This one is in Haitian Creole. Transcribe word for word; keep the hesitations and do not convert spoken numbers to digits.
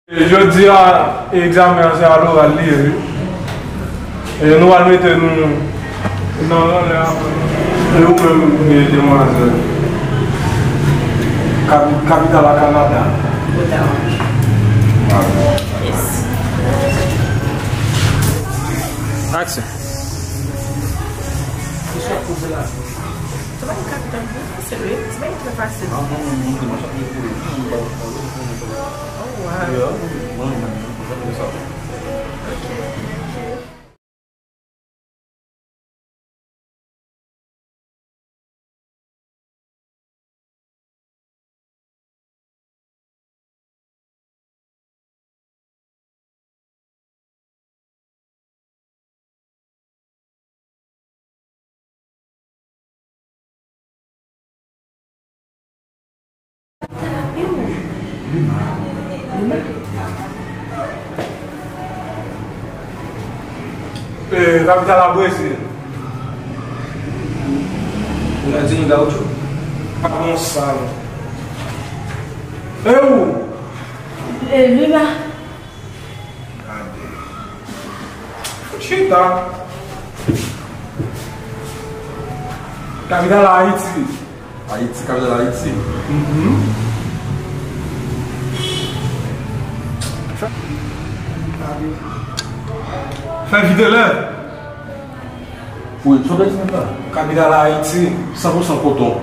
Jodi a, egzamen an se aloral li ye, wi. E nou al mete nou nan ranlè apre. E ou menm, e demwazèl? Kapi-, kapital a Kanada. Ottawa. Yes. Aksyon. Se pa yon kapital byen fasil, wi. Se pa yon trè fasil. Oh, wow. Eh, kapital a Brezil. Ou ka di nou Gaucho? Pa bon sa, non. E ou? Eh, Lima. Gade. Chita. Kapital Ayiti. Ayiti, kapital Ayiti. Mhm. Fè vite lè. Wi, sa w te di menm la? Kapital Ayiti. San pou san koton.